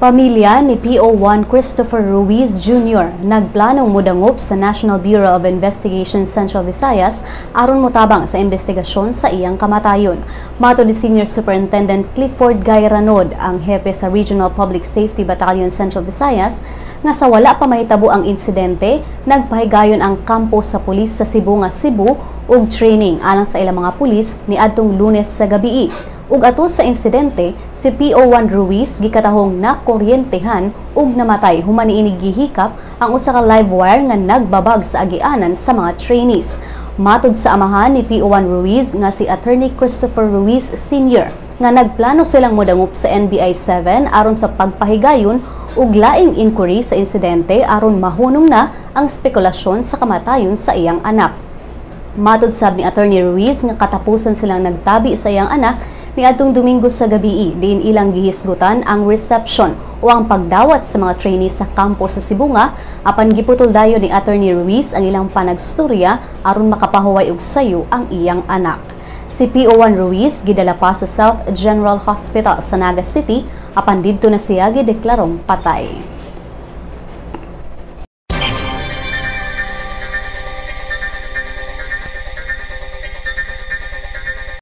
Pamilya ni PO1 Christopher Ruiz Jr. nagplanong mudangop sa National Bureau of Investigation Central Visayas aron motabang sa investigasyon sa iyang kamatayon. Matod ni Senior Superintendent Clifford Gayranod, ang hepe sa Regional Public Safety Battalion Central Visayas, nga sa wala pa mahitabo ang insidente, nagpahigayon ang kampo sa pulis sa Cebu nga Cebu og training alang sa ilang mga pulis niadtong Lunes sa gabii. Ug ato sa insidente, si PO1 Ruiz gikatahong nakuryentehan ug namatay human niini gihikap ang usa ka live wire nga nagbabag sa agianan sa mga trainees. Matod sa amahan ni PO1 Ruiz nga si Attorney Christopher Ruiz Sr. nga nagplano silang modangop sa NBI 7 aron sa pagpahigayon ug laing inquiry sa insidente aron mahunong na ang spekulasyon sa kamatayon sa iyang anak. Matod sab ni Attorney Ruiz nga katapusan silang nagtabi sa iyang anak niadtong Domingo sa gabii, diin ilang gihisgutan ang reception o ang pagdawat sa mga trainees sa kampo sa Sibonga, apan giputol dayon ni Attorney Ruiz ang ilang panagstorya aron makapahuway og sayo ang iyang anak. Si PO1 Ruiz gidala pa sa South General Hospital sa Naga City, apan didto na siya gideklarong patay.